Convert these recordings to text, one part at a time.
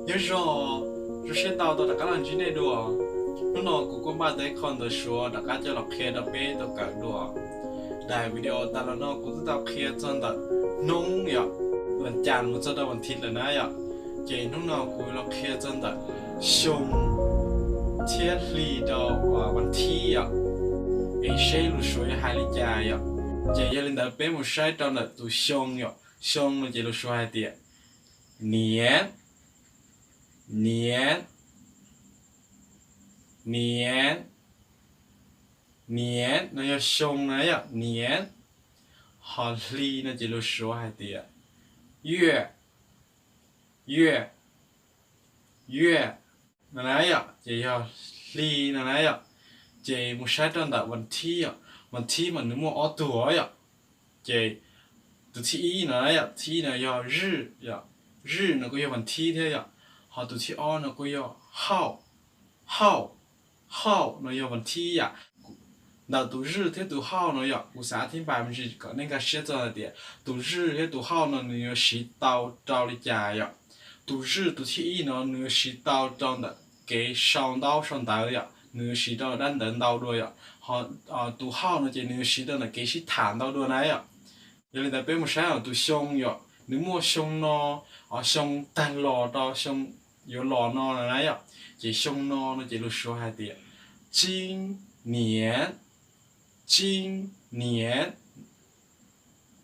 Nyob zoo, zoo siab tau tau rov qab los ntsib nej dua. Hnub no kuv kuj npaj tau ib qho ntawv Suav rov qab coj los qhia rau peb tau kawm dua. Daim video tas los no kuv twb tau qhia txog ntawm hnub yom, vas cas mus txog rau vas thiv lawm na yom. Ces hnub no kuv los qhia txog ntawm xyoo thiab hli rau vas thiv yom, es seb lus Suav yuav hais li cas yom. Ces yog li ntawd peb mus saib rau ntawm tus xyoo yom. Xyoo no ces lus Suav hais tias niam, niam, niam, niam no yog xyoo na yom, niam. Ho hli no ces lus Suav hais tias yuaj, yuaj, yuaj no na yom, ces yog hli no na yom. Ces mus saib rau ntawm vas thiv yom, vas thiv mas nws muaj ob tug yom. Ces tus thib ib no na yom, thib ib no yog zij yom, zij no kuj yog vas thiv thiab yom. Ho tus thib ob no kuj yog hauj, hauj, hauj no yog vas thiv yom. Ntawm tus zij thiab tus hauj no yom, kuv xav thib npais me ntsis kom nej nkag siab txog hais tias tus zij thiab tus hauj no nws yuav siv tau rau li cas yom. Tus zij tus thib ib no nws yuav siv tau rau ntawm kev sau ntaub sau ntawv yom, nws yuav siv rau dab ntawv ntau dua yom. Ho tus hauj no ces nws yuav siv rau ntawm kev sib tham ntau dua na yom. Yog li ntawd peb mus saib tus xyoo yom, nws muaj xyoo no, xyoo tag los rau xyoo yuav los no na yom. Ces xyoo no no ces lus Suav hais tias tsib niam, tsib niam,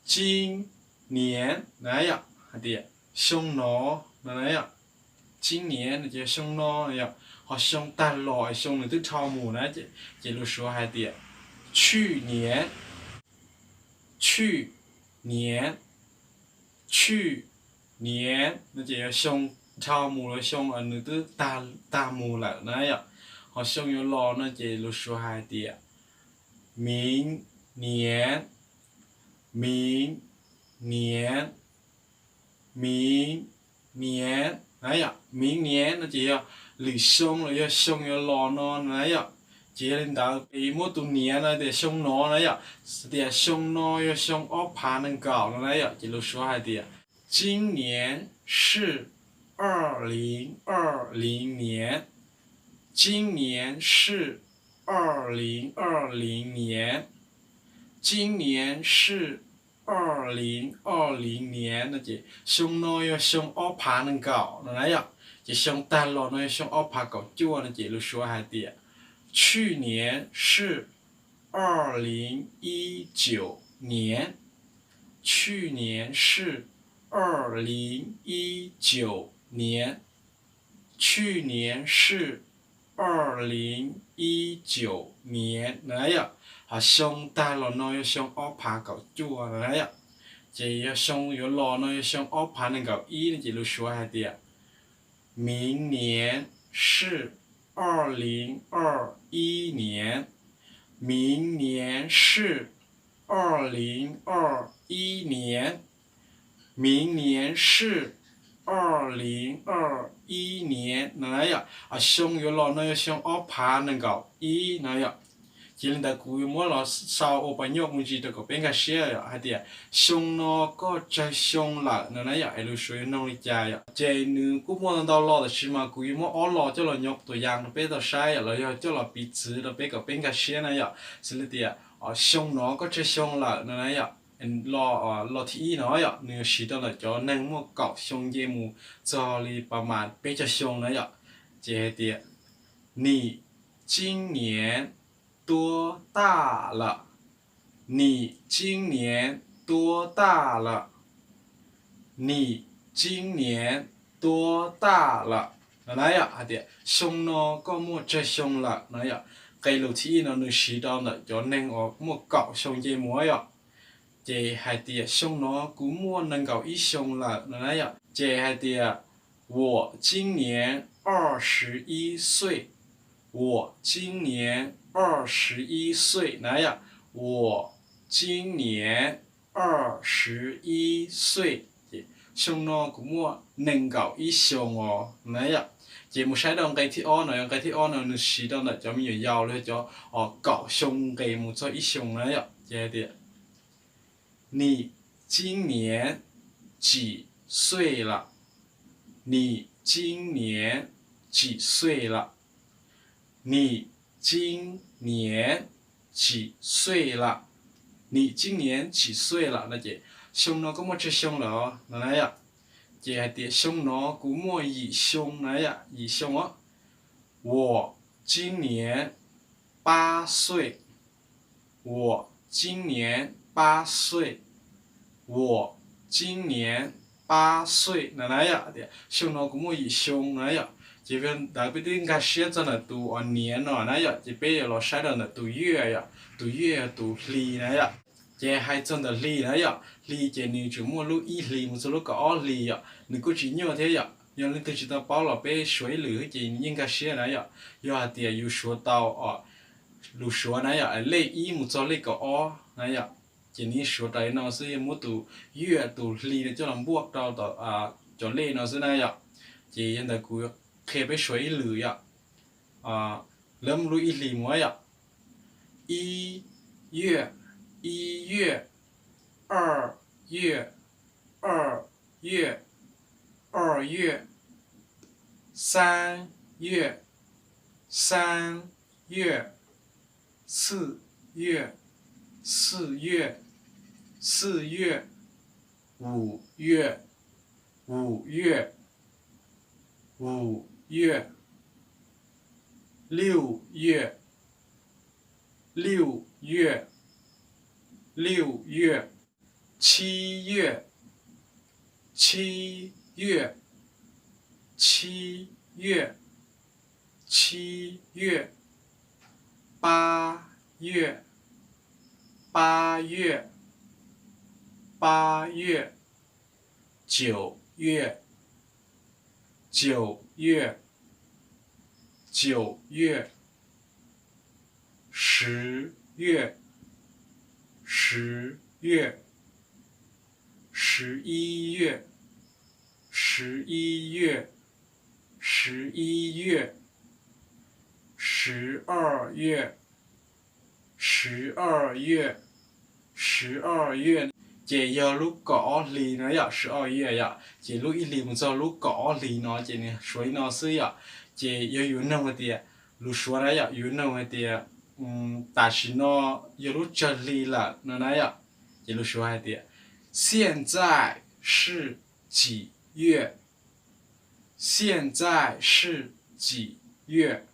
tsib niam na yom, hais tias xyoo no no na yom. Tsib niam no ces xyoo no yom, ho xyoo tag los xyoo nws twb dhau mus na, ces lus Suav hais tias tswj niam, tswj niam, tswj niam no ces yog xyoo dhau mus los xyoo nws twb tag mus lawm na yom. Ho xyoo yuav los no ces lus Suav hais tias miv niam, miv niam, miv niam na yom. Miv niam no ces yog lwm xyoo los yog xyoo yuav los no na yom. Ces yog li ntawd es muab tus niam no tias xyoo no na yom, tias xyoo no yog xyoo ob phav nees nkaum no na yom, ces lus Suav hais tias 今年是二零二零年, 今年是二零二零年, 今年是二零二零年 no ces xyoo no yog xyoo ob phav nees nkaum no na yom. Ces xyoo tag los no yog xyoo ob phav kaum cuaj no ces lus Suav hais tias 去年是二零一九年, 去年是二零一九年, 去年是二零一九年 no na yom. Ho xyoo tag los no yog xyoo ob phav kaum cuaj no na yom. Ces yog xyoo yuav los no yog xyoo ob phav nees nkaum ib no ces lus Suav hais tias 明年是二零二一年, 明年是二零二一年, 明年是二零二一年 no na yom. Xyoo yuav los no yog xyoo ob phav nees nkaum ib no yom. Ces li ntawd kuv yuav muab los sau ua pas nyoj me ntsis rau kom peb nkag siab yom, hais tias xyoo no koj tsawg xyoo lawm no na yom, es lus Suav yuav nug li cas yom. Ces nws kuj muaj ntau lo tab sis mas kuv yuav muab ob lo coj los nyob tua yas rau peb tau saib yom, los yog coj los piv txwv rau peb kom peb nkag siab na yom. Xws li tias xyoo no koj tsawg xyoo lawm no na yom. Lo, lo thib ib no yom, nws yuav siv rau ntawm cov neeg muaj kaum xyoo nce mus txog li pas mas peb caug xyoo na yom. Ces hais tias 你今年多大了? 你今年多大了? 你今年多大了? No na yom, hais tias xyoo no koj muaj tsawg xyoo lawm no yom. Nqe lus thib ib no nws siv rau ntawm cov neeg uas muaj kaum xyoo nce mus yom. Ces hais tias xyoo no kuv muaj nees nkaum ib xyoo lawm no na yom. Ces hais tias 我今年二十一岁, 我今年二十一岁 na yom, 我今年二十一岁. Xyoo no kuv muaj nees nkaum ib xyoo os na yom. Ces mus saib rau nqe thib ob no, nqe thib ob no nws siv rau ntawm cov me nyuam yaus los yog cov kaum xyoo nqes mus txog ib xyoo na yom. Ces hais tias 你今年几岁了?你今年几岁了？你今年几岁了？你今年几岁了？ no ces xyoo no koj muaj tsawg xyoo lawm no na yom. Ces hais tias xyoo no kuv muaj yim xyoo na yom, yim xyoo os. 我今年八岁。 我今年八岁。 我今年八岁 no na yom, tias xyoo no kuv muaj yim xyoo na yom. Ces ntawd peb twb nkag siab txog ntawm tus uas niam no na yom, ces peb yuav los saib rau ntawm tus 月 yom, tus 月 yog tus hli na yom. Ces hais txog ntawm hli na yom, hli ces nws tseem muaj lub ib hlis mus txog lub kaum ob hlis yom, nws kuj tsis nyuaj thiab yom. Yog leej twg tsis tau paub los peb suav ib lwm ces nws yeej nkag siab na yom. Yog hais tias yus suav tau lus suav na yom, lej ib mus txog lej kaum ob na yom, ces nws yeej suav raws li no xwb, yog muab tus 月 tus hli no coj los npuaj rau cov lej no xwb na yom. Ces yog ntawd kuv qhia peb suav ib lwm yom. Lawv muaj lub ib hlis mus yom. 一月，一月，二月，二月，二月，三月，三月，四月，四月，四月，五月，五月，五月，六月，六月，六月，七月，七月，七月，七月，八月，八月，八月，九月，九月，九月，十月，十月，十一月，十一月，十一月，十二月， 十二月，十二月，ces yog lub kaum ob hli no yom, 十二月 yom, ces lub ib hlis mus txog lub kaum ob hlis no ces nws suav li no xwb yom. Ces yog yus nug hais tias, lus suav na yom, yus nug hais tias tam sim no yog lub tsawg hli lawm no na yom, ces lus suav hais tias, 现在是几月？ 现在是几月？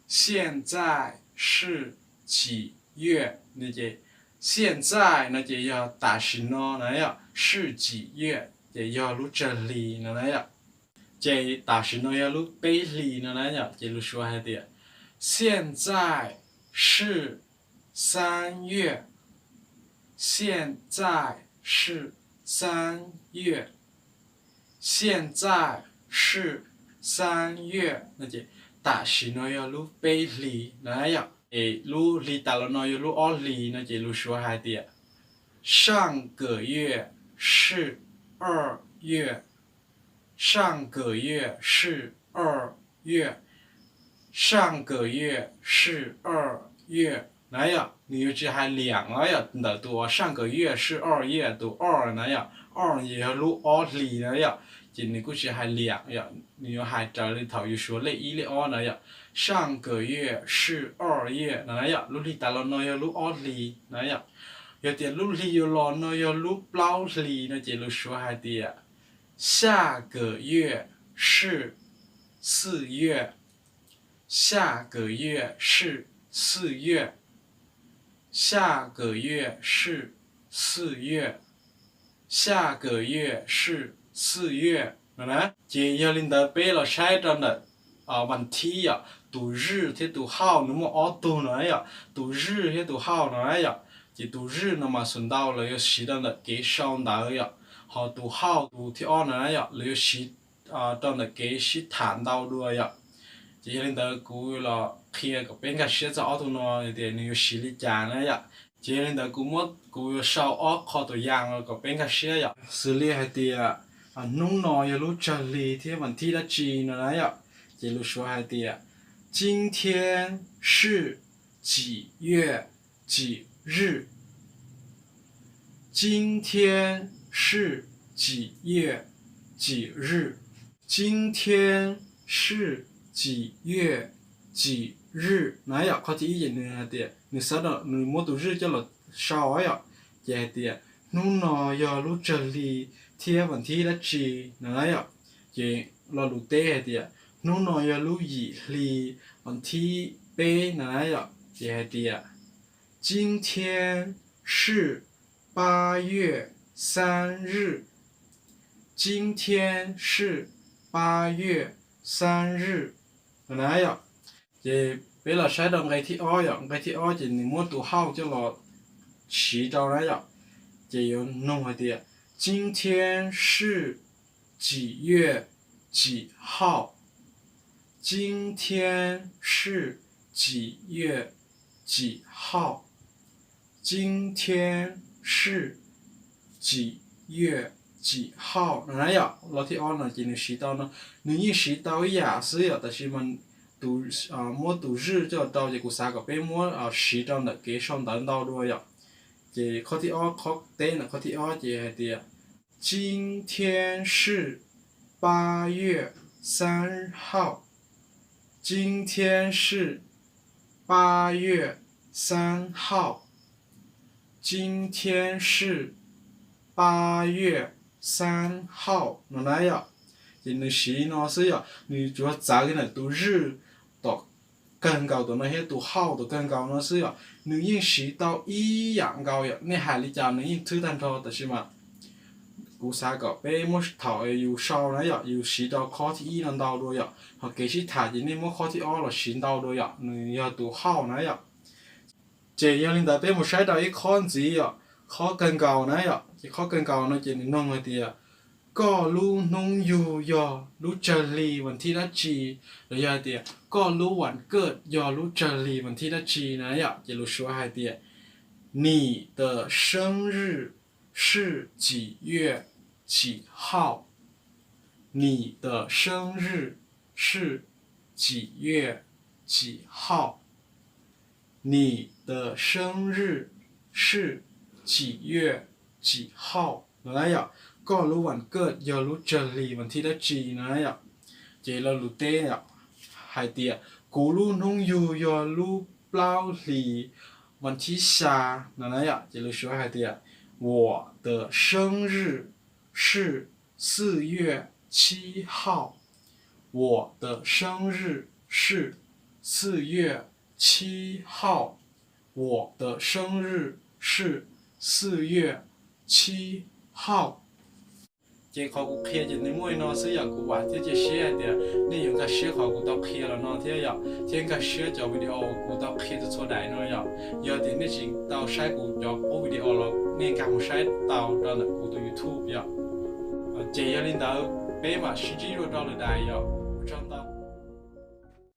现在是几月？ no ces, 现在 no ces yog tam sim no na yom, 是几月 ces yog lub tsawg hli no na yom. Ces tam sim no yog lub peb hli no na yom, ces lus suav hais tias, 现在是三月，现在是三月，现在是三月 no ces tam sim no yog lub peb hli na yom. Es lub hli tas los no yog lub ob hlis no ces lus suav hais tias, 上个月是二月， 上个月是二月，上个月是二月 na yom. Nws yuav tsis hais 两 os yom, ntawm tus uas 上个月是二月 tus 二 na yom, 二 ces yog lub ob hlis na yom, ces nws kuj tsis hais 两 yom, nws yuav hais raws li thaum yus suav lej ib lej ob na yom. 上个月是二月 no na yom, lub hli tas los no yog lub ob hlis na yom. Yog tias lub hli yuav los no yog lub plaub hlis no ces lus suav hais tias, 下个月是四月，下个月是四月，下个月是四月，下个月是四月 no na. Ces yog li ntawd peb los saib rau ntawm vas thib yom, tus 日 thiab tus 号 nws muaj ob tug no na yom, tus 日 thiab tus 号 no na yom. Ces tus 日 no mas feem ntau lawv yuav siv rau ntawm kev sau ntawv yom, ho tus 号 tus thib ob no na yom, lawv yuav siv rau ntawm kev sib tham ntau dua yom. Ces yog li ntawd kuv los qhia kom peb nkag siab txog ob tug no tias nws yuav siv li cas na yom. Ces yog li ntawd kuv muab, kuv yuav sau ob qho tus yas los kom peb nkag siab yom. Xws li hais tias hnub no yog lub tsawg hli thiab vas thib dab tsi no na yom. Ces lus suav hais tias, 今天是几月几日？今天是几月几日？今天是几月几日 na yom. Qhov thib ib ces nws hais tias nws xav, nws muab tus 日 coj los sau yom, ces hais tias hnub no yog lub tsawg hli thiab vas thib dab tsi no na yom. Ces lo lus teb hais tias hnub no yog lub yim hli vas thib peb no na yom, ces hais tias 今天是八月三日. 今天是八月三日 no na yom. Ces peb los saib rau nqe thib ob yom. Nqe thib ob ces nws muab tus 号 coj los siv rau na yom. Ces yuav nug hais tias 今天是几月几号? 今天是几月几号? 今天是几月几号 no na yom. Lo thib ob no ces nws siv tau no, nws yeej siv tau ib yam xwb yom, tab sis mas tus, muab tus 日 coj los rau ces kuv xav kom peb muab siv rau ntawm kev sau ntawv ntau dua yom. Ces qhov thib ob, qhov teb ntawm qhov thib ob ces hais tias 今天是八月三号. 今天是八月三号. 今天是八月三号 no na yom. Ces nws siv no xwb yom, nws tsuas txawv kiag ntawm tus 日 tom kawg nkaus tom no thiab tus 号 tom kawg nkaus no xwb yom. Nws yeej siv tau ib yam nkaus yom, nej hais li cas nws yeej thwb tag nrho, tab sis mas kuv xav kom peb muab thaum yus sau na yom, yus siv rau qhov thib ib no ntau dua yom, ho kev sib tham ces nej muab qhov thib ob los siv ntau dua yom, nws yog tus 号 na yom. Ces yog li ntawd peb mus saib rau ib qhov ntxiv yom, qhov kawg nkaus na yom. Ces qhov kawg nkaus no ces nws nug hais tias koj lub hnub yug yog lub tsawg hli vas thib dab tsi, los yog hais tias koj lub วันเกิด yog lub tsawg hli vas thib dab tsi na yom. Ces lus Suav hais tias 你的生日是几月几号? 你的生日是几月几号? 你的生日是几月几号 no na yom. Koj lub วันเกิด yog lub tsawg hli vas thib dab tsi no na yom. Ces lo lus teb hais tias kuv lub hnub yug yog lub plaub hlis vas thib xya no na yom. Ces lus Suav hais tias 我的生日是四月七号. 我的生日是四月七号. 我的生日是四月七号. Ces qhov kuv qhia ces nws muaj li no xwb yom. Kuv vam thiab cia siab hais tias nej yuav nkag siab qhov kuv tau qhia los no thiab yom, thiab nkag siab cov video kuv tau qhia txhua daim no yom. Yog tias nej tsis tau saib kuv cov qub video los nej nkag mus saib tau rau ntawm kuv tus YouTube yom. Ces yog li ntawd peb mam sib ntsib dua rau lwm daim yom. Ua tsaug ntau.